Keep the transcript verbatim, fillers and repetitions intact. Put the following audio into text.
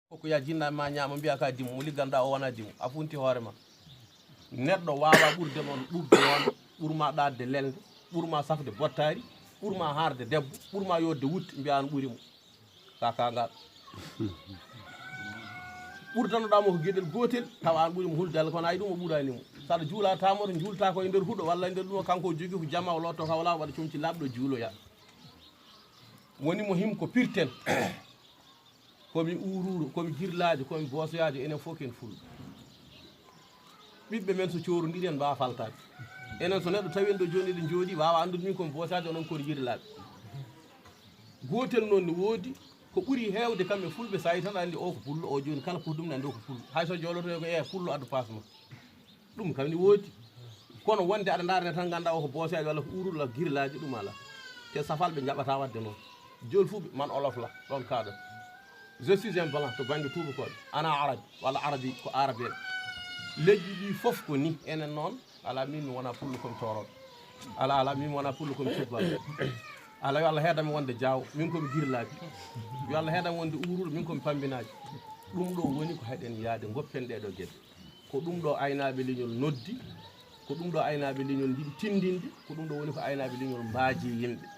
Koko ya jinna ma ñaama mbiya ka dimo, mo ligganɗa o wona dimo, a funti hoore ma. Neɗɗo wawa ɓurde mon ɓurde won, ɓurma ɗaɗde lelde, ɓurma safde bottari, ɓurma harde debbo, ɓurma yodde wutte, mbiya an ɓuri mo. Ka kangal. Ɓurdanoɗa mo ko geɗel gotel, tawa an ɓuri mo hulde Allah, kono ay ɗum o ɓurani mo. Saɗa juula tamoto, juulta ko e nder huɗo walla e nder ɗum, kanko o jogi ko jama, o lotto ka wala, waɗa comci laɓɗo juuloya. Woni mo him ko pirten. Komi uruuru, komi girlaajo, komi boosoyaajo, enen fof ken fulɓe. Ɓiɓɓe men so coorodiri en mbaawa faltaade. Enen so neɗɗo tawi en ɗo jooni eɗen jooɗi, waawa anndude min komi boosoyaajo, onon koon girlaaɓe. Gootel noon ne woodi, ko ɓuri heewde kam e fulɓe, so a yii tan aɗa anndi o ko pullo, o jooni kala puh ɗum ne anndi o ko pullo. Hay so jooloto ko e pullo addu paas ma. Ɗum kam ne woodi. Kono wonde aɗa ndaarane tan ngannda o ko booseejo walla ko uurul walla girlaaji, ɗum alaa. Te safalɓe njaɓata waɗde noon. Jooni fof man olof la ɗon kaaɗo. Je suis un blanc to bannge tuubakooɓe. Ana arabi walla arabi ko arabeeɓe. Leƴƴi ɗi fof ko ni. Enen noon, alaa min mi wona pullo komi toorooɗo. Alaa, alaa min mi wona pullo komi cubbaɗo. Alaa yo Allah heedami wonde jaawo, min komi girlaaji. Yo Allah heedami wonde uurul, min komi pambinaaji. Ɗum ɗo woni ko heɗen yaade, ngoppen ɗee ɗo geɗe. Ko ɗum ɗo aynaaɓe leñol noddi, ko ɗum ɗo aynaaɓe leñol njiɗi tinndinde, ko ɗum ɗo woni ko aynaaɓe leñol mbaaji yimɓe.